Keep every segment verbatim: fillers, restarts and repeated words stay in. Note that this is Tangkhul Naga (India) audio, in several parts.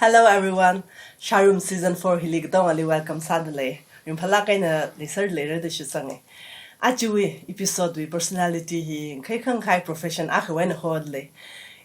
Hello everyone, Sharum season four hili katongali welcome sādalei. Ringphālāk eina leisāra da shitsanga. Ajawui episode wui personality hi khaikhang khai profession akhawui eina hodalei.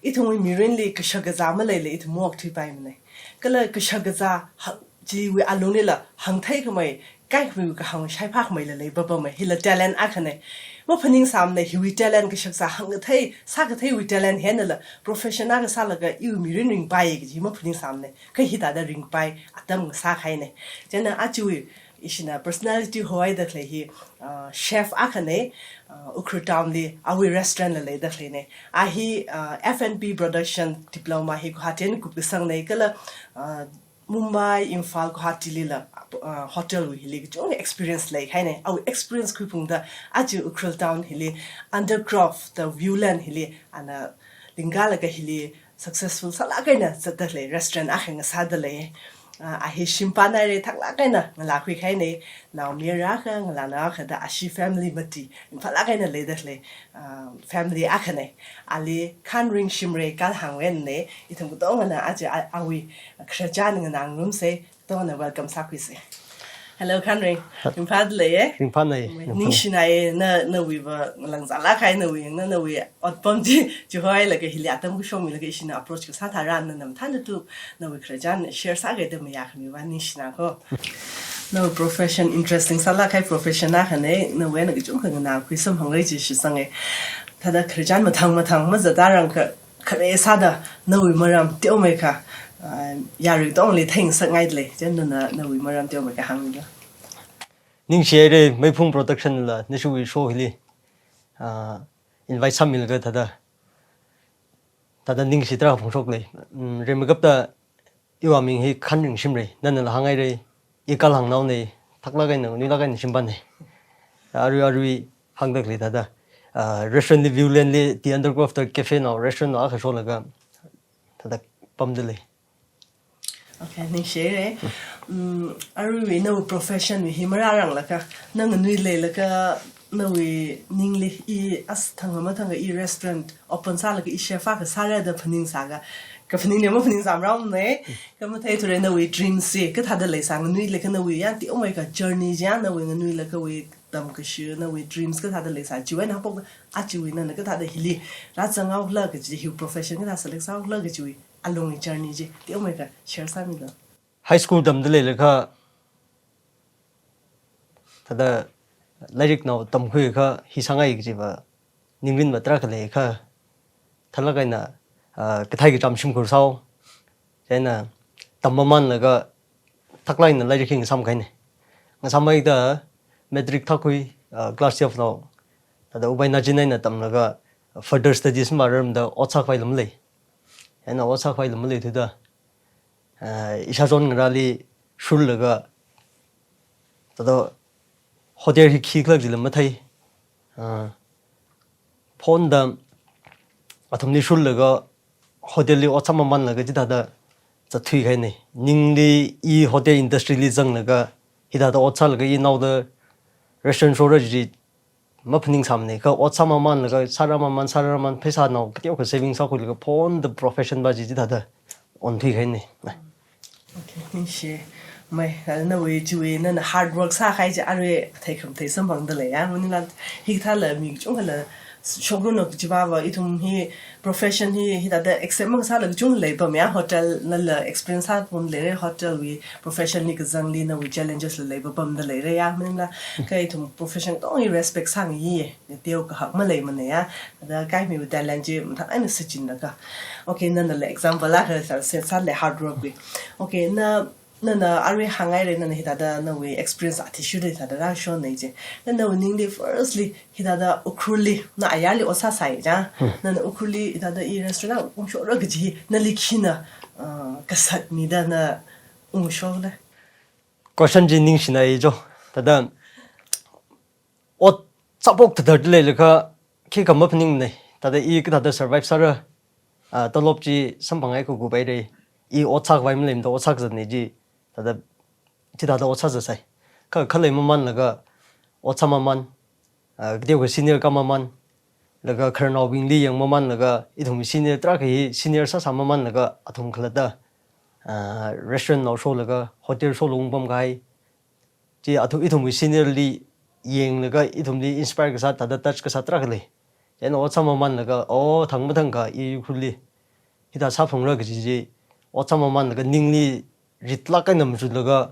Ithumwui mirinli kashakazā maleila ithum maokthuipaimana. Kala kashakazā ha-, chiwui alunglila hāngtheikhamei, kaikhamei kahāng shaiphākhameila leipapama, hila talent akhana. Maphaningsāmana, hiwui talent kashakazā hāngkathei, sākatheiwui talent hi einala profession akha sālaga iwui mirin ringpai kaji maphaningsāmana. Kha hithāda ringpai atam ngasākahaina. Chieina ajawui ishina personality hohaida khalei hi, uh, chef akhana, uh, Ukhrul town li awui restaurant la leida khaleina. A hi, uh, F and B production diploma hi Guwahati eina kupkasangna kala, uh, Mumbai, Imphal, Guwahati lila, uh, hotel wui hili kachungkha experience leikahaina. Awui experience khuiphungda aja Ukhrul town hili, Undercroft da Viewland hili, ana lingkalaga hili successful sālāk eina zatdalei restaurant akha ngasādalei. Uh, a hi shimpān haira, thaklāk eina ngalā khuikahaina, naomayara akha, ngalānao akha da ashi family mati, ringphālāk eina leidalei, uh, family akhana. Ali Khanring Shimray kala hāngwui eina, ithum katongana aja a-, awui khararchan nganāngarumsa, katongana welcome sākhuisa. Hello, Khanring. Ringphādalei, eh? Ringphānei. Ningshinai, na, nawui va ngalāng zālāk kahai nawui, na, nawui otpam chi, chihoilaga hili atam kashok milaga ishina approach kasā tharan, na, na mathāda tu, nawui khararchan share sākida mayākhami va ningshina ko. Nawui profession interesting sālāk kahai profession akhana, nawui eina kachungkha nganākhui samphangrai chi shitsanga. Thāda khararchan mathang mathang mazatda rāngkha, khare sāda nawui maram teomeikha, ah, yarui katongali theingasakngaidalei. Chieina nawui maram teomeikha hāngmilu. Ningshihaira, Meiphung Production la, nashiwui show hili, ah, invite sāmilaga thāda, thāda ningshi tarākha phongshoklei. Mm, rimeikapta iwui aming hi Khanring Shimray, nanala hānghaira, i kala hāngnaona, thaklāk eina, nganuilāk eina shimpāna. Arui, arui hāngda khalei thāda, ah, restaurant li, Viewland li, The Undercroft da cafe nao, restaurant nao akha sholaga, thāda pamdalei. Okay, ningshihaira. Mm, aruiwui nawui profession wui hi marāranglaga, na nganui leilaga, nawui ningli i as thangkha mathangkha i restaurant open sālaga i chef akha sāra da phaningsākha, kaphaningli maphaningsāmara mane. Kha matheithura nawui dreams chi kathāda leisā, nganuilakha nawui ya teomeikha journey chi ya, nawui nganuilakha wui tamkashi, nawui dreams kathāda leisā, chiwui eina haophok ajawui nana kathāda hili rāzanghaokhala kaji, hiwui profession kathāda select sāhaokhala kajiwui alungwui journey chi teomeikha share sāmilu. High school tamda leilakha thāda lairiknao tamkhuiakha hi sāngai kajiva ningrin va tarākha leikha, tharlāk eina, ah, kathei kachām shimkhur sāhao. Chieina tam mamanlaga thaklāk eina lairik hi ngasāmkahaina. Ngasāmhaida matric thākhui, ah, class twelve nao, thāda Ubai Nazin eina tamlaga further studies mavārarmada ot sākhavai lam lei. Chieina ot sākhavai lam leithuda, ah, ishāchon ngarāli shurlaga, thāda hotel hi khikhala jila mathei. Ah, phonda athumli shurlaga hotel li ot sāmamanlaga chithāda zatthuikahaina. Ningli i hotel industry li zanglaga, hithāda ot sālaga inaoda restaurant shora chi maphaningsāmana, kha ot sāmamanlaga, sāra maman, sāra maman, pheisānao kateokha saving sākhuilaga phonda profession va chi chithāda onthuikahaina. Okay, ningshi. Mai, nawui chiwui nana hard work sākahai chi arui theikhamthei samphangda leiya. Maningla hikathāla mi kachungkhala shokrunu kajiva va, ithum hi profession hi, hithāda accept makasāla kachungkha leipamya, hotel nala experience sāpam leira, hotel wui profession li kazangli nawui challenges la leipapamda leiraya. Maningla kha ithum profession katonga hi respect sāngaiya, teokahak maleimanaya. Thāda kaimiwui talent chi mathālāk eina shichinlaga. Okay, nanala example akha sā, sā, sālei hard work wui. Okay, na, nana arui hānghaira, nana hithāda nawui experience athishurda hithāda rāshonna chi. Na nawui ningli firstly hithāda Ukhrulli, na ayarli ot sāsai ja. Hmm. Nana Ukhrulli hithāda i restaurant ungshokra kaji nali khina, ah, kasat mida na ungshokna? Question chi ningshinai jo. Thāda ot sāphok thāda leilakha khikha maphaningmana. Thāda i kathāda survive sāra, ah, tolop chi samphanghai kakup haira. I ot sākhavai maleimada ot sākazatna ji, thāda chithāda ot sāzatsai. Kha khalei mamanlaga ot sāmaman, ah, kateokha senior kāmaman, laga khararnaobingli yangmamanlaga, ithum senior tarākha hi senior sāsāmamanlaga athum khalatta ah, restaurant nao sholaga, hotel sholaga ungpamkahai. Chi athu ithumwui senior li yanglaga ithumli inspire kasā, thāda touch kasā tarākha lei. Chieina ot sāmamanlaga, oh, thangmathangkha i Ukhrulli hithā sāphalungra kaji chi, ot sāmamanlaga ningli ritlāk eina machutlaga,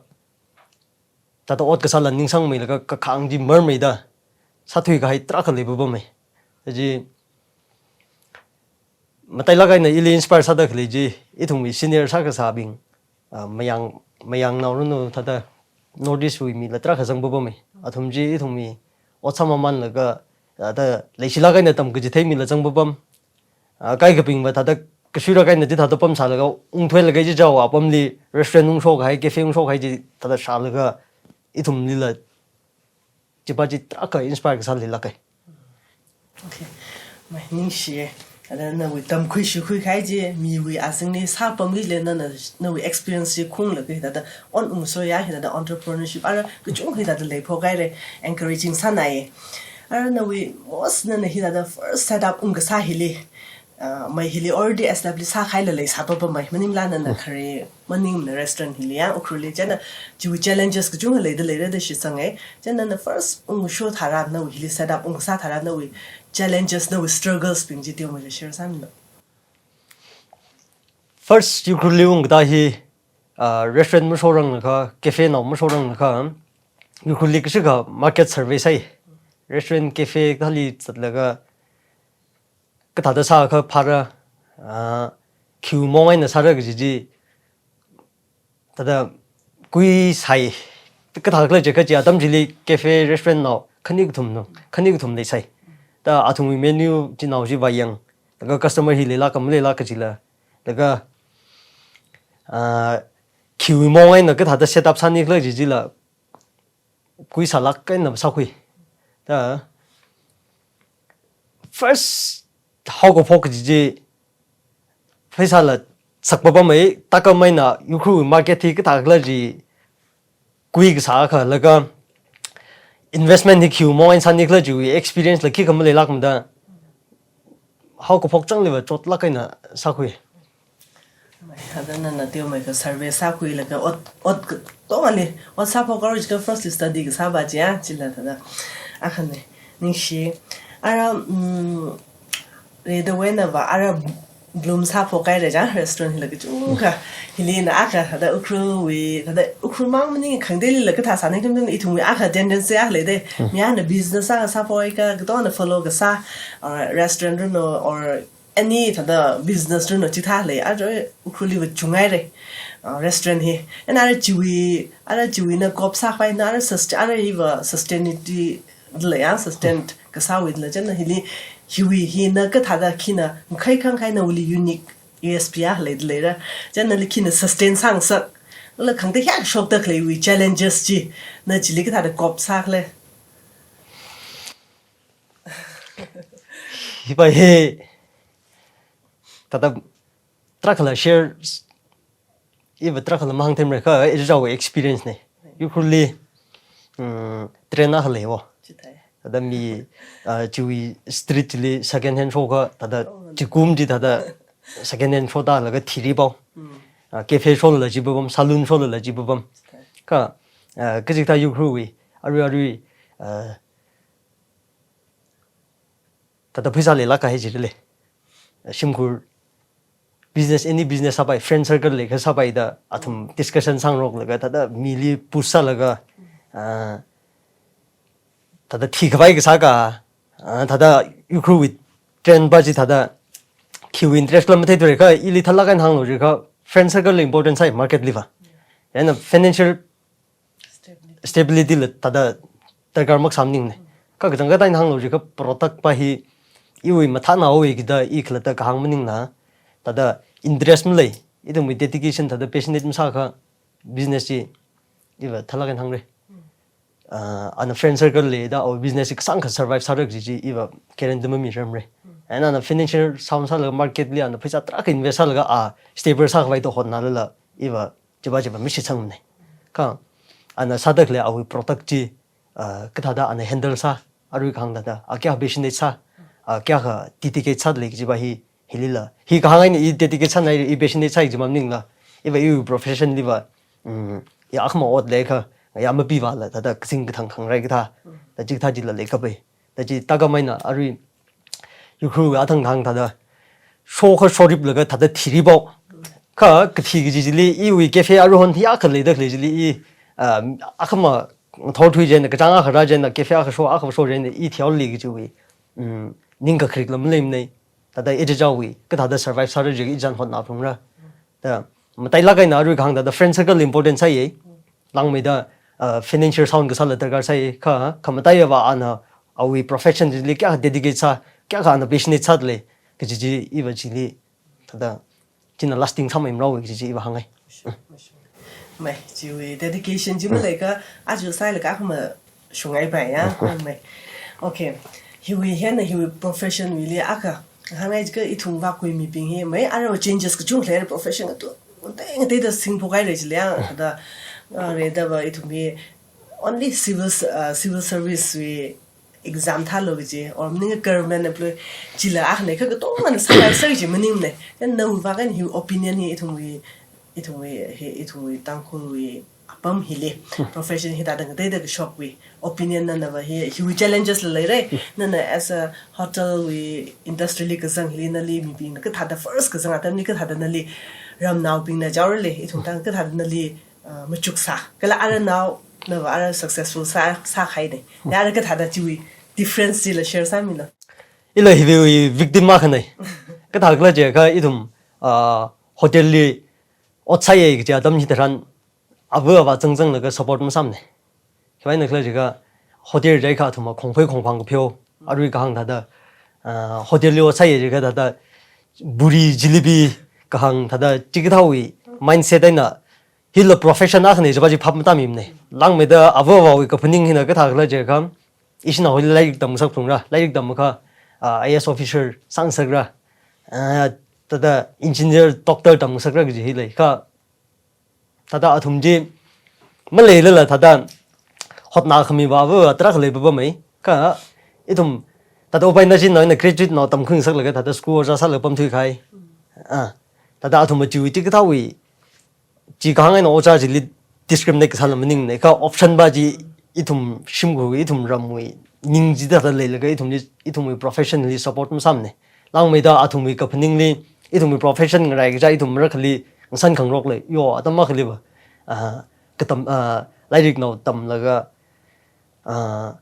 thāda ot kasāla ningsangmeilaga kakhāng chi marmeida sāthuikahai tarākha leipapamei. Kaji matailāk eina ili inspire sāda khalei chi, ithumwui senior sākasābing, ah, mayang, mayang naoranu thāda North East wui mila tarākha zangpapamei. Athum chi ithumwui ot sāmamanlaga, ah, thāda leishilāk eina tamkachithei mila zangpapam. Ah, kaikhabingva thāda kashuirak eina chithāda pamsālaga, ungthuilaga chichao apamli restaurant ungshokahai, cafe ungshokahai chithāda shālaga, ithumlila chipa chi tarākha inspire kasā leilākei. Okay. Mai, ningshiye. Thāda nawui tamkhui shukhui kahai chi, miwui azingli sāpamli le nana, nawui experience chi khunglaga hithāda ot ungsoya, hithāda entrepreneurship ara kachungkha hithāda leiphok haire, encouraging sānaiye. Ara nawui most nana hithāda first setup ungkasā hili, ah, mai hili already establish sākahaila leisāpapamei, maningla nana khare maningmana restaurant hili ya, Ukhrulli, chieina chiwui challenges kachungkha leida leira da shitsanga. Chieina nana first ungsho tharan, nawui hili setup ungsā tharan nawui challenges, nawui struggles bing chi teomeida share sāmilu. First Ukhrulli ungkatā hi, ah, restaurant mashoranglaga, cafe nao mashoranglaga, Ukhrulli kashikha market survey sāi. Restaurant, cafe thāli zatlaga, kathāda sākha phāra, ah, khiwui maong eina sāra kaji chi, thāda kuisai, kathākhala jiakha chi atam chili cafe, restaurant nao khani kathum no, khani kathum leisai. Thāda athumwui menu chi nao chi vāyang, laga customer hi leilāka maleilāka kajila, laga, ah, khiwui maong eina kathāda setup sānikhala kaji chila, kuisālāk eina sākhui. Thāda first haokaphok kaji chi pheisāla sakpapamei, thākha mai na Ukhrul market hi kathākhala chi kuikasā akha laga investment hi khiwui maong eina sānikhala chiwui experience la khikha maleilākmada, haokaphok chāngliva chotlāk eina sākhui. Mai, thāda nana teomeikha survey sākhuilaga ot, ot katongali, ot sāphok karo jiakha first study kasā va chi ya, chila thāda. Akhane, ningshi. Ara, mm, re da wena va, ara bloom sāphok haira ja, restaurant hila kachungkha. Hili na akha, thāda Ukhrulwui, thāda Ukhrul mang maning khangateilila kathā sāning tum tum ithumwui akha tendency akha leida. Mi akhana business akha sāphok haikha, katongana follow kasā, or restaurant runo, or any thāda business runo chithā lei, ara Ukhrulli va chunghaire, ah, restaurant hi. And ara chiwui, ara chiwui na cope sākhavai na ara sustain, ara hiva sustainability lei ya, sustain kasāwui la chieina hili, hiwui hina kathāda khina, makhai khangkhai nawuili unique U S P akha leida leira. Chieina nali khina sustain sāngasak. La khangatei hiyākha shokda khaleiwui challenges chi, na chili kathāda cope sākhala. Hipa hi, thāda tarākhala share, iva tarākhala mahāngthemra kha, ichichāwui experience nei. Ukhrulli, mm, trend akha lei wo. Chithāi. Thāda mi, ah, chiwui street chili second hand shokha, thāda Oh. chikum chi thāda second hand sho tālaga thiri pao. Mm. Ah, cafe sholala chi papam, saloon sholala chi papam. Chithāi. Kha, ah, kachikathā Ukhrulwui, arui arui, ah, thāda pheisā leilāk kahai chili lei. Shimkhur business, any business sāpai, friend circle leikha sāpaida, athum discussion sāngaroklaga, thāda mili push sālaga, ah, thāda thikhavai kasā ka, ah, thāda Ukhrulwui trend pa chi thāda khiwui interest la matheithura kha, ili thālāk eina hānglu jiakha, friend circle la important sāi market liva. Chieina financial Stability. Stability la thāda darkar makasā maningne. Kha kachangkhat eina hānglu jiakha product pa hi iwui mathānao wui kida i khalatta kahāng maningla, thāda interest malei, ithumwui dedication thāda passionate masākha business chi iva thālāk eina hāngre. Ah, ana friend circle leida awui business chi kasāngkha survive sāra kaji chi iva guarantee mamiramre. And ana financial sound sālaga market li ana pheisā tarākha invest sālaga a stable sākhavai to hotnālala iva chiva chiva mishitsangmane. Kha ana sāda khalei awui product chi, ah, kathāda ana handle sā, arui kahāng thāda, a kayākha passionate sā, a kayākha dedicate sāda lei kajiva hi, hilila. Hi kahāng eina i dedicate sānai, i passionate sāi kaji maningla, Iva iwui profession liva, mm, ya akhama ot leikha, ya mapivala, thāda kazing kathang khangarai kathā, thāda chikathā chila leikapai. Thāda chi thākhameina arui, Ukhrul athang thang thāda, shokha shoriplaga thāda thiripao. Kha, kathi kaji chili, iwui cafe aruihon thiyakha leida khalei chili, i, ah, akhama ngathor thui chieina, kachāng akha rā chieina, cafe akha sho, akha sho chieina, i thihaoli kajiwui, mm, ningkakharik lam leimana. Thāda ichichāwui, kathāda survive sāra kaji i chān hotnā phungra. Thāda, matailāk eina arui kahāng thāda friend circle important sāya. Langmeida, uh, financial sound kasāla darkar sāya. Kha, khamataiya va ana, awui profession chili kayākha dedicate sā, kayākha ana passionate sāda lei, kaji chi iva chili, thāda, china lasting sāmeimara kaji chi iva hāngngai. Mai, chiwui dedication chi maleiakha, aja sālaga akhama shungaipai ya. Mai. Okay. Hiwui hina hiwui profession wuili akha. Hāngngai jiakha ithum vākhui mibing hi, mai, ara changes kachungkha lei profession kato. Ngatei ngateida singphok haira chili ya, thāda, ah, rida va ithum hi only civil s-, ah, civil service wui exam thālu kaji, or maningakha government employee chila akha leikha katongana sālāk sāi kaji maningmana. Then nawui vākhan hi opinion hi ithumwui, ithumwui, hi ithumwui Tangkhulwui apam hili, profession hi thāda ngateida kashokwui opinion nana va hi, hiwui challenges la leira. Nana as a hotel wui industry li kazang hili nali mibingna kathāda first kazang atamli kathāda nali ramnaobingna jaorale, ithum thang kathāda nali, uh, machuk sā. Kala ara nao, nava ara successful sā, sākahaina. Na ara kathāda chiwui difference chila share sāmilu. Ila hiwui victim akhana. Kathākhala jiakha ithum, uh, hotel li ot sāya kaji atam hitharan, ava avā zangzanglaga support masāmana. Khiwuivangna khala jiakha hotel jiakha athumva khongphei khongphang kapheo, arui kahāng thāda, ah, hotel li ot sāya jiakha thāda puri jalebi kahāng thāda chikathāwui mindset eina hila profession akhana jiva chi phap matāmimana. Langmeida ava avāwui kaphaning hina kathākhala jiakha, ishinaoli lairik tamngasak phungra, lairik tamakha, ah, I A S officer sāngasakra, ah, thāda engineer, doctor tamngasakra kaji hi lei. Kha thāda athum chi maleilala thāda hotnā khamiva ava tarākha leipapamei. Kha ithum thāda upaina chi nao eina graduate nao tamkhuingasaklaga thāda school ojā sālaga pamthuikahai. Ah, thāda athum chiwui chikathāwui chi kahāng eina ojā chili discriminate kasāla maningmana. Kha option va chi ithum shimkhur, ithum ramwui ning chithāda leilaga ithumli, ithumwui profession li support masāmana. Langmeida athumwui kaphaningli, ithumwui profession ngarai kaja ithum marakhali ngasan khangarok lei. Yo, atam akhaliva, ah, katam, ah, lairik nao tamlaga, ah,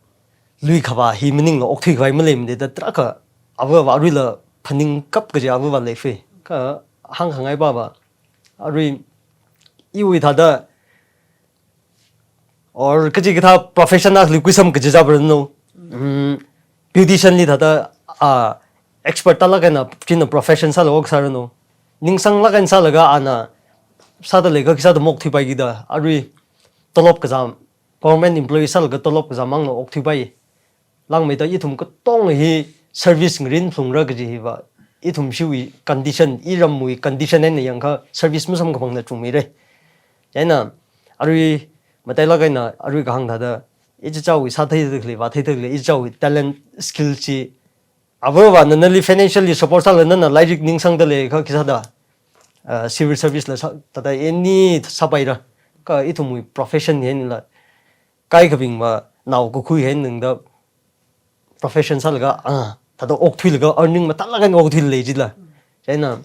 lui khavā hi maningla okthui khavai maleimana da tarākha ava avā aruila phaningkap kaji ava avā leifei. Kha hāngkhangai pava, arui iwui thāda or kachikathā profession akhali khuisam kaji japranu. Mm, beautician li thāda, ah, expert tālāk eina china profession sālaga oksāranu. Ningsanglāk eina sālaga ana sāda leikha khisāda maokthuipaiki da. Arui tolop kazam, government employee sālaga tolop kazam mangna okthuipai. Langmeida ithum katonga hi service ngarin phungra kaji hiva, ithum shiwui condition, iramwui condition eina yangkha service masamkaphangna chungmeira. Chieina, arui matailāk eina, arui kahāng thāda, ichichāwui sātheida khalei, vātheida khalei, ichichāwui talent, skill chi, ava avāna nali financially support sālaga nana lairik ningsangda leikha khisāda, ah, civil service la sā, thāda any sāpaira. Kha ithumwui profession hila, kaikhabingva nao kakhui hi ningda profession sālaga, ah, thāda okthuilaga earning matālāk eina okthui lei jila. Chieina,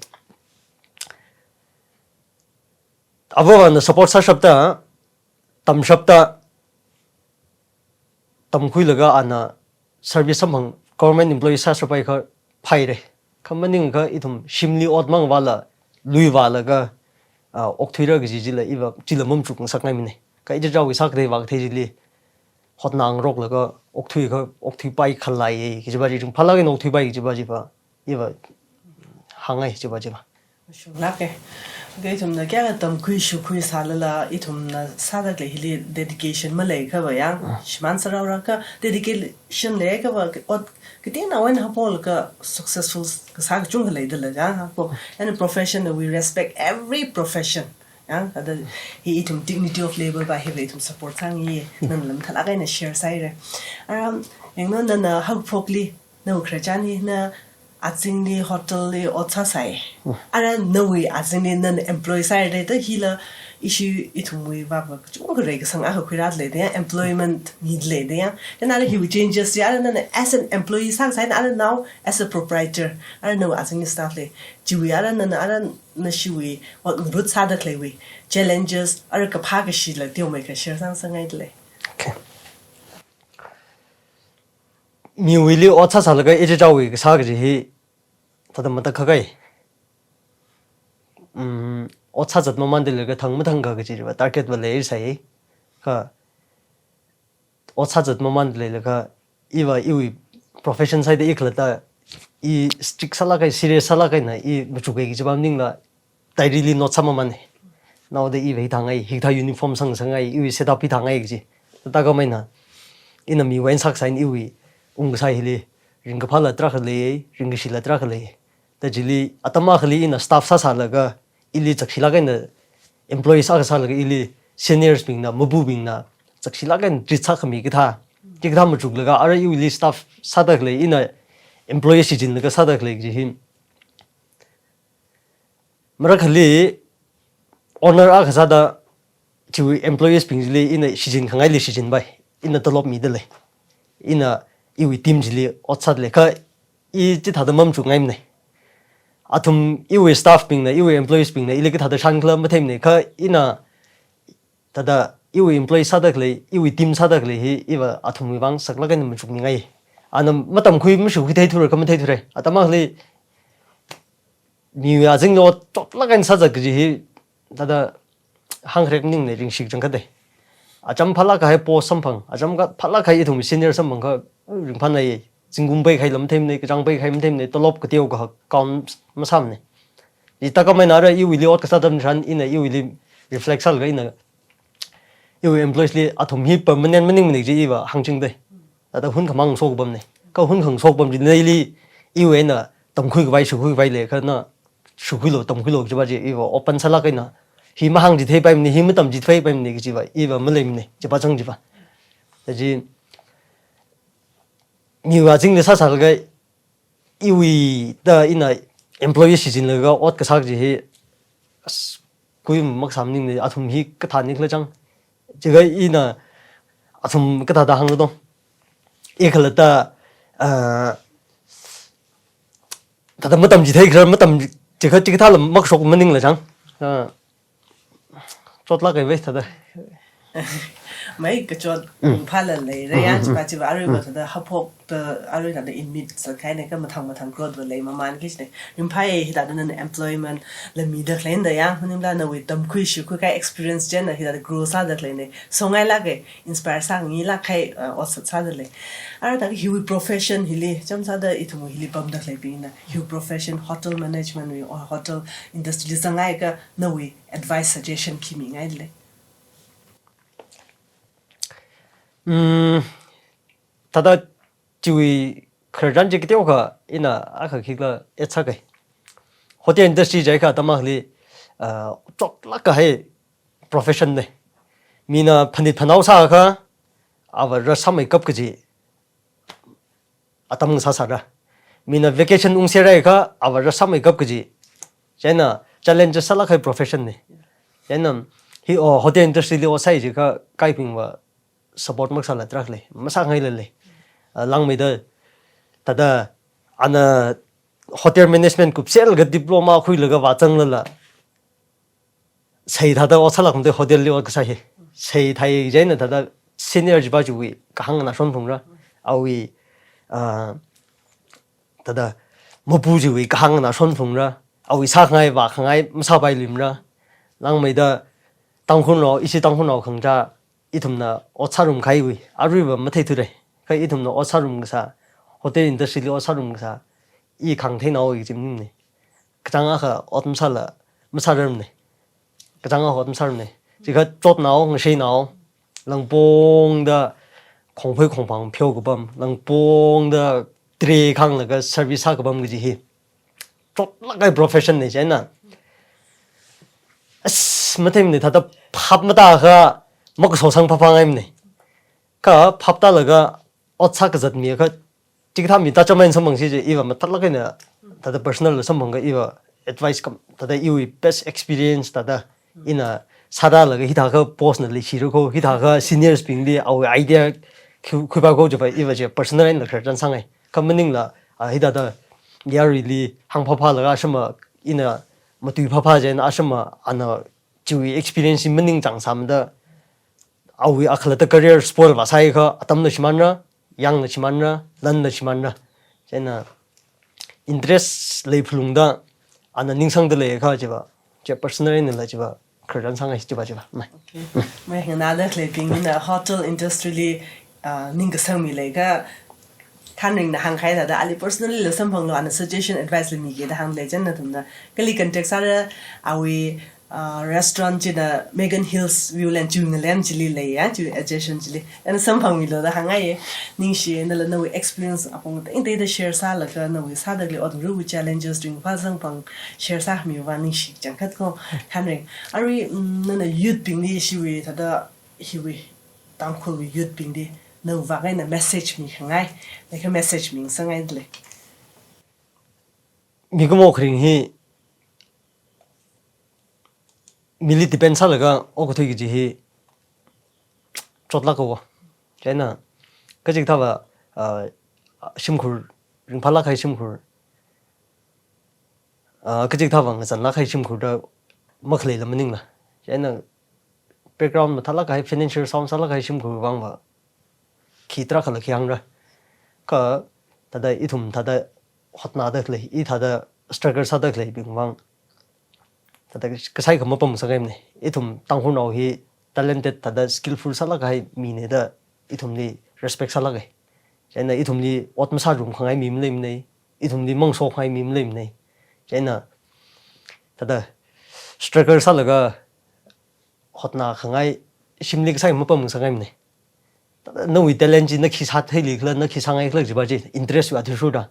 ava avāna support sāshapta, tamshapta, tamkhuilaga ana service samphang government employee sāshapai kha phaira. Kha maningakha ithum shimli ot mangvāla, lui vālaga, ah, okthuira kaji chila iva, chila mamachukngasakngaimana. Kha ichichāwui sākathei vākathei chili hotnā ngaroklaga okthuikha, okthuipai khalei kajiva chi, ringphālāk eina okthuipai kajiva chiva, iva hāngngai chiva chiva. Shunglāka. Kha ithumna kayākha tamkhui shukhui sālala, ithumna sāda khalei hili dedication maleiakhava ya, shimān sāraora kha dedication leiakhava, ot kateonao eina haophoklaga successful kasā kachungkha leidalei ya, ko. And profession, we respect every profession. Ya, thāda hi ithum dignity of labor va hiva ithum support sāngai, nana mathālāk eina share sāhaira. Aram, yanglu nana haophokli, nawui khararchan hi na azingli hotel li ot sāsai. Ara nawui azingli nana employee sāhaira da hila ishi ithumwui vava kachungkha reikasang akha khuirāda lei da ya, employment mida lei da ya. Then ara hiwui changes chi ara nana as an employee sāsai, ara now as a proprietor. Ara nawui azingli staff lei. Chiwui ara nana ara nashiwui ot ngarut sāda khaleiwui challenges, ara kaphā kashila teomeikha share sāngasakngaida lei. Okay. Miwuili ot sāsālaga ichichāwui kasā kaji hi thāda matakhak kahai. Mm, ot sāzat mamanda leilaga thang mathangkha kaji va target va leisai. Kha ot sāzat mamanda leilaga iva iwui profession side i khalatta i strict sālāk kahai, serious sālāk kahaina i machuk kahai kajiva maningla diary li note sāmamānna. Naoda iva hithāngai, hikathā uniform sangngasakngai, iwui setup hithāngai kaji. Thāda khamei eina, ina miwui eina sākasā eina iwui ungkasā hili ringkaphāla tarākha lei, ringkashila tarākha lei. Da chili atam akhali ina staff sāsālaga, ili chakshilāk eina employees akha sālaga ili seniors bingna, mapubingna chakshilāk eina treat sākhami kathā, hikathā machuklaga ara iwuili staff sāda khalei, ina employee shichinlaga sāda khalei kaji hi. Marakhali owner akha sāda chiwui employees bing chili ina shichinkhangaili shichinpai, ina tolop mida lei, ina iwui team chili ot sāda lei. Kha i chithāda mamachukngaimana. Athum iwui staff bingna, iwui employees bingna ili kathāda shānkhala matheimana. Kha ina thāda iwui employee sāda khalei, iwui team sāda khalei hi iva athumwui vang saklāk eina machukmingai. Ana matamkhui mashukhui theithura kha matheithura. Atam akhali miwui azingli ot chotlāk eina sāzat kaji hi thāda hāngkharek maningmana, ringshik changkhat dei. Acham phālāk kahai post samphang, acham ka phālāk kahai ithum senior samphang kha ringphānai, zingkum peikahai lam matheimana, kachāng peikahai matheimana, tolop kateo kahak count masāmana. Chi thāda khamei eina ara iwuili ot kasā atam tharan ina iwuili reflect sālaga ina iwui employees li athum hi permanent maningmana kaji iva hāngchingda. Thāda hun khamang shokpamna. Kha hun khamang shokpam china ili iwui eina tamkhui khavai, shukhui khavai leiakha na shukhuilu, tamkhuilu kajiva chi iva open sālāk eina, hi mahāngchitheipaimana, hi matamchitheipaimana kajiva iva maleimana, chiva chang chiva. Da chi miwui azingli sāsālaga iwui da ina employee shichinlaga ot kasā kaji hi, as, kui makasā maningmana, athum hi kathāni khala chang. Chiakha ina athum kathāda hānglu dong. I khalatta, ah, thāda matamchithei kharar, matamchikha, chikathāla makashok maningla chang. Ah, chotlāk kahai vai thāda. Mai kachot, mm, phāla leira ya, mm, mm, chiva chiva aruiva, mm, thāda haphokta arui thāda immit sākahaina kha mathang mathang growth va leimamān kajina. Ringphāya hithāda nana employment la mida khaleina da ya, maningla nawui tamkhui shukhui kahai experience china hithāda grow sāda khaleina. Songailāka, inspire sāngailāk kahai, uh, ot sāda lei. Ara thāda hiwui profession hili, chāmsāda ithum hili pamda khaleibingna, hiwui profession hotel management wui or hotel industry li zanghaiakha nawui advice suggestion khi mingaida lei. Mm, thāda chiwui khararchan chi kateokha ina akha khikhala add sākei. Hotel industry jiakha atam akhali, ah, chotlāk kahai profession na. Mina phanit phanao sāakha ava rāsāmeikap kaji atam ngasāsāra. Mina vacation ungserhaiakha ava rāsāmeikap kaji. Chieina challenge sālāk kahai profession na. Chieina hi, oh, hotel industry li ot sāi jiakha kahaibingva support makasāla tarākha lei, masāngaila lei. Ah, langmeida, thāda ana hotel management kupserlaga diploma khuilaga vāzanglala, sei thāda ot sālākmada hotel li ot kasā hi. Sei thai chieina thāda senior chiva chiwui kahāng eina shonphungra. Awui, ah, thāda mapu chiwui kahāng eina shonphungra. Awui sākhangai vākhangai masāpailuimara. Langmeida Tangkhulnao, ishi Tangkhulnao khangachā, ithumna ot sārum kahaiwui aruiva matheithura. Kha ithumna ot sārum kasā, hotel industry li ot sārum kasā, i khangtheinao i chimnimna. Kachāng akha ot masāla, masārarmana. Kachāng akha ot masārarmana. Chiakha chotnao, ngasheinao, langpongda khongphei khongphang pheokapam, langpongda tray khanglaga service sākapam kaji hi chotlāk kahai profession na chieina. As, matheimana, thāda phap matāakha makasosang phaphangaimana. Kha phap tālaga ot sākazat miakha, chikathā mi tāchāmei samphangsi chi iva mathālāk eina Thāda personal la samphangakha iva advice kam, thāda iwui best experience thāda ina sāda laga hithākha boss na leishira kho, hithākha seniors bingli awui idea khu-, khuipai kho jiva iva chi personal eina khararchan sāngai. Kha maningla, ah, hithāda yaruili hāngphāphā laga ashama ina matui phāphā chieina ashama ana chiwui experience hi maningchāng sāmada awui akhalatta career spoil vāsāakha atamna shimānra, yangna shimānra, lanna shimānra. Chieina interest lei phalungda ana ningsangda leiakha chiva, chi personal einala chiva khararchan sāngai chiva chiva. Mai. Okay. Mai nganāda khaleibing hina hotel industry li, ah, ningkasang mi leiakha Khanringna hāngkahai thāda ali personally la samphanglu, ana suggestion advice la miki da hānglei chieina nathumna kali contact sāra, awui, ah, restaurant china Megan Hills View Land chiwui ngalem chili leiya, chiwui adjacent chili. Ana samphangmilu da hāngngaiye. Ningshi, nala nawui experience apong tengtengda share sālaga nawui sāda khalei ot ngaruiwui challenges ringphā samphang share sāmiwui vang ningshi kachangkhat kho Khanring. Arui, mm, nana youth bingli shiwui thāda hiwui Tangkhulwui youth bingli nawui vang eina message mikhangai, leiakha message mingasakngai lei. Mikumo kharing hi mili depend sālaga okathui kaji hi chotlāk haowa. Chieina kachikathāva, ah, shimkhur, ringphālāk kahai shimkhur, ah, kachikathāva ngazanlāk kahai shimkhurda makhaleila maningla. Chieina background mathālāk kahai, financial sound sālāk kahai shimkhur vangva khi tarākhala khi hāngra. Kha thāda ithum thāda hotnada khalei, i thāda struggle sāda khaleibing vang thāda kasai kha mapam sāngaimana. Ithum Tangkhulnao hi talented, thāda skillful sālāk kahai mina da ithumli respect sālāka. Chieina ithumli ot masārumkhangai mi maleimanei, ithumli mangasokhangai mi maleimanei. Chieina thāda struggle sālaga hotnakhangai shimli kasai mapam sāngaimana. Thāda nawui talent chi na khi sātheilikhala, na khi sāngaikhala chiva chi interest wui athishurda.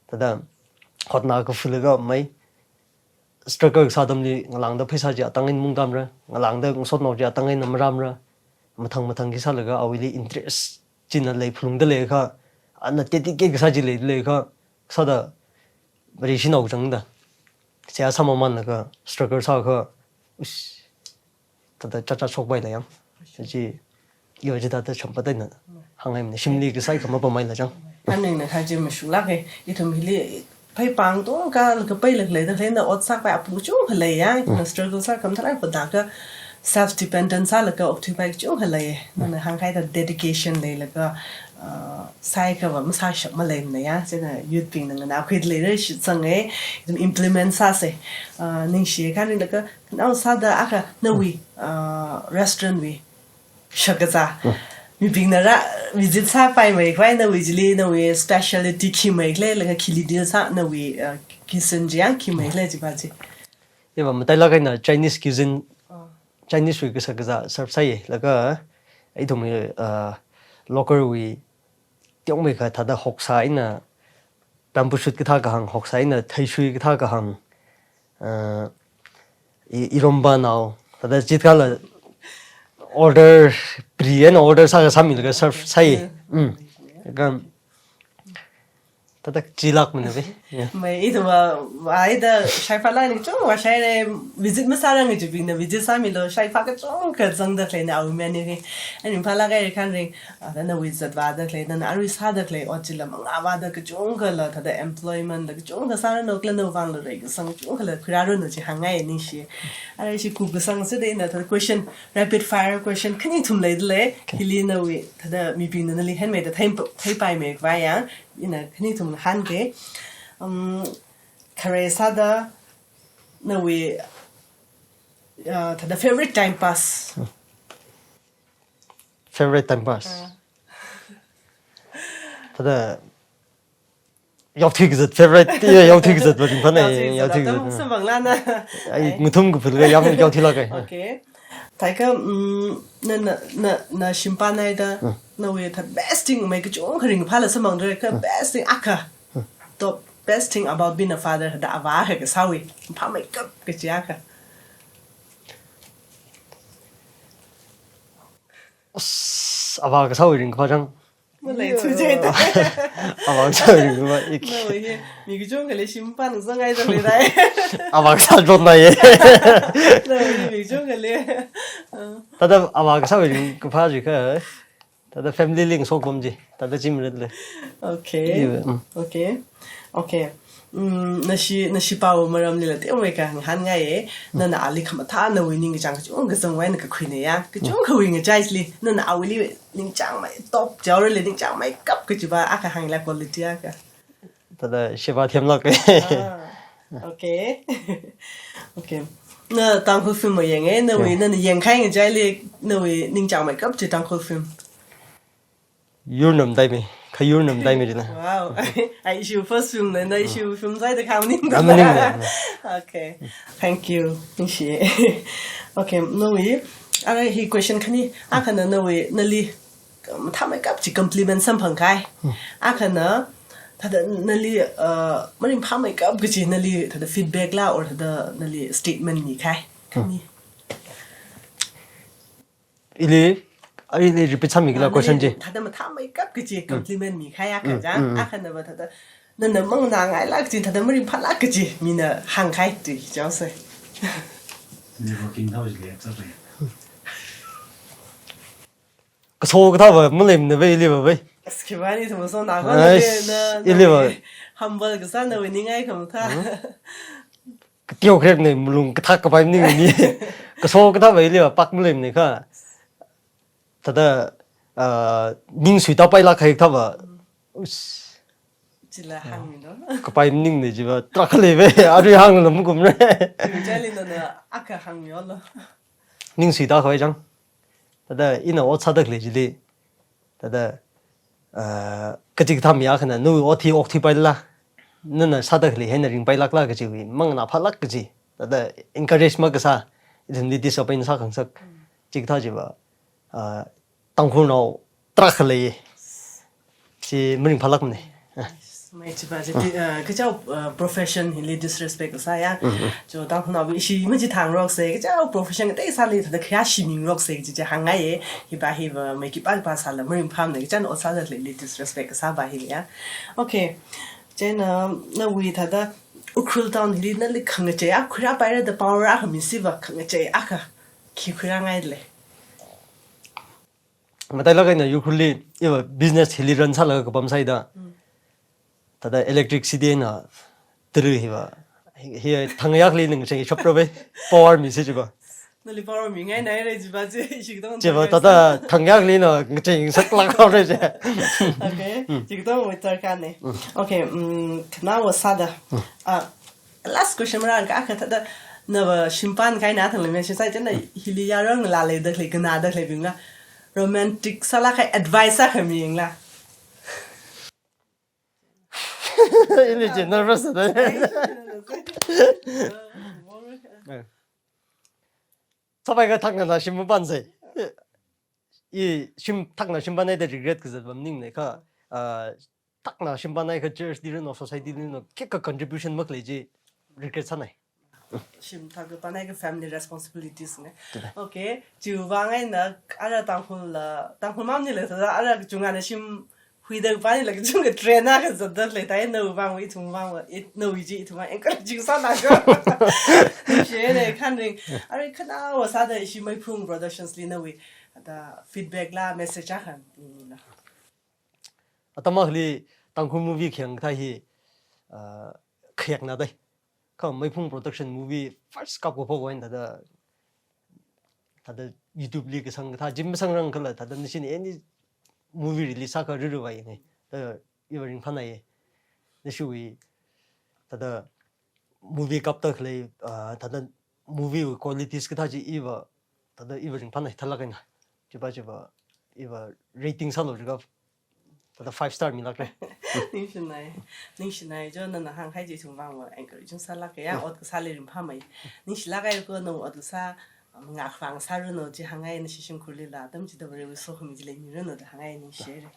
Thāda hotna kaphulaga mai struggle kasā atamli ngalāngda pheisā chi atang eina maungtamra, ngalāngda ngasotnao chi atang eina marāmra, mathang mathang khi sālaga awuili interest china lei phalungda leiakha, ana dedicate kasā chi leida leiakha, sāda vareshinao changda. Seihā sāmamanlaga struggle sāakha, ush, thāda chacha shokpaila yang. Chi, iva chithāda champathaina hāngngaimana, shimli kasai kha mapamhaila chang. Khanringna kahai chi mashuklāka, ithum hili pheipāng tongkha laga peilāk leida khaleina ot sāpai apong kachungkha leiya, na struggle sākha mathālāk padaka self dependent sālaga okthuipai kachungkha leiya. Nana hāngkahai thāda dedication leilaga, ah, saikhava masāshap maleimaneiya. Chieina youth bingna nganākhuida leira shitsanga, ithum implement sāsa. Ah, ningshi Khanring, laga khanao sāda akha nawui, ah, restaurant wui shakazā, mibingna rā visit sāpaimei khavai nawui chili, nawui specialty khi meikhala, laga khili deal sā nawui, ah, kitchen chi yang khi meikhala chiva chi. Iva matailāk eina Chinese cuisine, ah, Chinese wui kashakazā serve sāya, laga ithumwui, ah, local wui teomeikha thāda hoksā eina bamboo shoot kathā kahāng, hoksā eina theishui kathā kahāng, ah, i-, irombanao, thāda chithākhala order, pre eina order sākha sāmilaga serve sāya. Mm. Laga thāda chilākmana ve. Yeah. Mai ithumva, vāida shaiphālāk eina kachungkha shaira, visit masāranga chibingna visit sāmilu, shaiphā kachungkha zangda khaleina awui menu hi. Ringphālāka Khanring, ah, thāda nawui zatvāda khalei, nana arui sāda khalei ot chila mangā vāda kachungkhala, thāda employment la kachungkha sāranu kala nawui vangla reikasang kachungkhala khuirāranu chi hāngngai ningshi. Arui chi kupkasang sāda ina thāda question, rapid fire question khani kathum leida lei. Okay. Hili nawui thāda mibingna nali henmeida thei, theipaimei khavai yang, ina khani kathum ngahānka. Um, khare sāda nawui, ah, thāda favorite time pass. Favorite time pass. Ah. Thāda yaothui kazat favorite, ya, yaothui kazat va ringphāna, yaothui kazat, yaothui kazat, atam samphangla na. Ai, ai, ngathum kaphulaga yam yaothuilāka. Okay. Thākha, mm, na, na, na, na shimpānhaida, hmm, nawui thāda best thing mai kachungkha ringphāla samphangda kha, hmm, best thing akha. Hmm. Top best thing about being a father, thāda avā akha kasāwui phāmeikap kachi akha. As, avā kasāwui ringkaphā chang. Malei chu jai da. Avāng sāwui ringva ik. Nawui hi mi kachungkhali shim pāng zangai da leidai. Avāng sā jot na ye. Nawui hi mi kachungkhali. Thāda avāng sāwui ringkaphā chi kha. Thāda family link sok bam chi. Thāda chim ret le. Okay. Iwe, mm. Okay. Okay. Mm, nashi, nashi pao maramli la teomei kahāng hāngngaiye. Nana ali khamathā nawui ningkachāng kachungkha zangwui eina kakhuine ya. Kachungkhawui ngachaili nana awuili ningchāngmei top jaorali ningchāngmeikap kajiva akha hāngla quality akha. Thāda sheba themlāk. Ah, okay. Okay. Na Tangkhul film mayenge, nawui, nana yangkahai ngachaili nawui ningchāngmeikap chi Tangkhul film. Yurnam Taimei, kha Yurnam Taimei dina. Wow. Ai, ishi first film na, na ishi film sai da kham ning. Kham ning da. Okay. Thank you. Ningshi. Okay, nawui. Ara hi question khani, akhana nawui, nali, mathāmeikap chi compliment samphangkahai. Akhana, thāda nali, uh, maringphāmeikap kaji nali, thāda feedback la, or thāda nali statement mikahai. Khani. Ili, ili repeat sāmikhala question chi. Thāda mathāmeikap kaji compliment mikahai akha chang, akhanava thāda nana manganāngailāk kaji, thāda maringphālāk kaji, mina hāngkahai tui jaose. Networking thao jile, chāpai. Kaso kathāva maleimana ve, iliva ve. As khiwuivang ithum so na ko. Ai, na, na, iliva. Humble kasā nawui ningai khamathā. Kateo krekne, malung kathak kapai maningne. Kaso kathāva iliva pak maleimane kha. Thāda, ah, ning suita pailāk kahai kathāva. Us. Chila hāngmi no. Kapai maningne chiva tarākha leive. Arui hāngla makumre. Chili nana akha hāngmilu. Ning suita khavai chang. Thāda ina ot sāda khalei chili. Thāda, ah, kachikathā mi akhana, nawui ot hi okthuipaila, nana sāda khalei hi eina ringpailākla kajiwui manganāphālāk kaji. Thāda encourage makasā, ithumli disappoint sākhangasak. Chikathā chiva, ah, Tangkhulnao tarākha lei. Chi maringphālākmane. Mei chiva chi, ah, kachao, ah, profession hili disrespect kasā ya. Cho Tangkhulnao ishi machithāngarokse, kachao profession katei sāli thāda khayāshi mingarokse, chi chi hāngngaiye, hiva hiva mei khipā khipā sāla maringphāmane, kachān ot sāda khalei disrespect kasāva hili ya. Okay. Chieina, nawui thāda Ukhrul town hili nali khangachei akha khuirāpaira da power akha misiva khangachei akha khi khuirāngaile. Matailāk eina Ukhrulli, iva business hili run sālaga kapam sāida. Thāda electricity eina tulu hiva. Hi, hi thang yakli ning cheng shop robe. Power misi chiva. Nali power mingainai re chiva chi, ishi kidong chiva thang thāda thang yakli na cheng saklāk haore chi. Okay. Chi kidong wui tarākhane. Okay, mm, khanaowa sāda. Ah, last question marānka akha thāda nava shim pāngkahai na thangla mention sāi chieina hili yaronla leida khalei, ganāda khaleibingla romantic sālāk kahai advice akha miyanglu. Ili chi nervous da. Sapai ka thakna na shim pāngse. I shim thakna shim pāngnai da regret kazat va maningne kha, ah, thakna shim pāngnai kha church li rino, society li rino, khikha contribution makhalei chi regret sānai. Shim thakna pāngnai kha family responsibilities ne. Thāda. Okay, chiwui vang eina ara Tangkhul la, Tangkhul mamni la thāda ara kachungana shim huida pāngnai la kachungkha train akha zatda leidai, nawui vang, ithum vang, it, nawui chi ithum vang encouraging sāna ko. Shine khanring. Arui khanaowa sāda ishi Meiphung Productions li nawui thāda feedback la message akha mina. Atam akhali Tangkhul movie khayang kathā hi, ah, khayakna dai. Kha Meiphung Production movie first kapkaphok eina thāda, thāda YouTube li kasang kathā, jim sangrang kala thāda nashi any movie release sākha ruru vai ne. Thāda iva ringphānai. Nashiwui thāda movie kapda khalei, ah, thāda movie qualities kathā chi iva, thāda iva ringphānai thalāk eina. Chiva chiva iva rating sālu jiakha thāda five star milākre. Ningshinai, ningshinai jo nana hāngkahai chi ithum vang va encouraging sālāka ya, ot kasāli ringphāmei. Ningshilāka ya ko nang ot kasā, um, ngakvang sāruno chi hāngngai nashi shimkhurli la, atam chida Varewui sokhami chi leimiruno da hāngngai ningshire.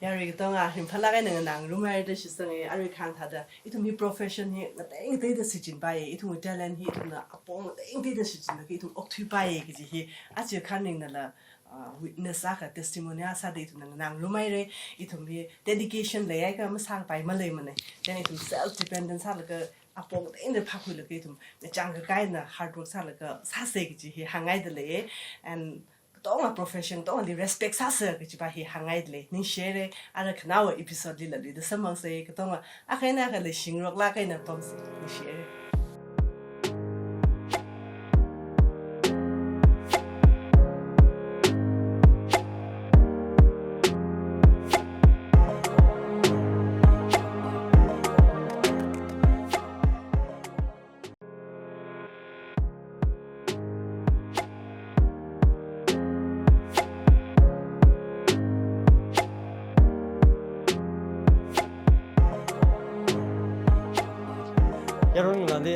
Yarui katonga ringphālāk eina nganāngarumhaira da shitsanga, arui kahāng thāda, ithumwui profession hi ngatei ngateida shichinpai, ithumwui talent hi ithumna apong ngatei ngateida shichinlaga ithum okthuipai kaji hi, aja khanringnala, uh, witness akha testimony sāda ithumna nganāngarumhaira, ithum hi dedication leiakha masāpai maleimana. Then ithum self dependent sālaga apong tengda phākhuilaga ithum ngachang kakaina hard work sālaga sāsa kaji hi hānghaida lei. And katonga profession katongali respect sāsa kajipa hi hānghaida lei. Ningshire, ara khanaowa episode lila luida samphangsa, katonga akha eina akha leishingarokla kaina pamsa. Ningshire. Yaron ngalāli.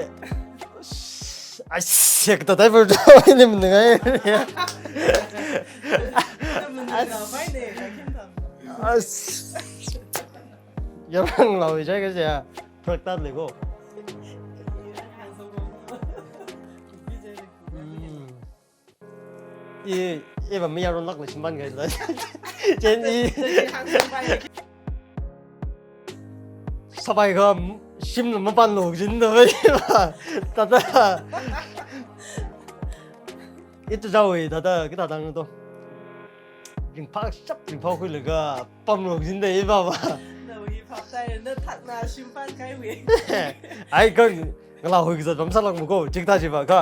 Ai, sekta tai bro, ini mendengai. As. Yaron ngalāwui jai kaja. Praktat lego. Hmm. I, iva mi yaronlakla shimpan kahaila. Chen i. Sāpai kha shimla mapanlo jin da vai. Thāda. Ita jawi thāda, kita tang to. Ringphā shap, ringphākhuilaga pamlo jin da iva va. Nawui phap tai, na thakna shimpan kaiwui. Ai kha ngalāwui kazat pamsālakmako, chikathā chiva kha.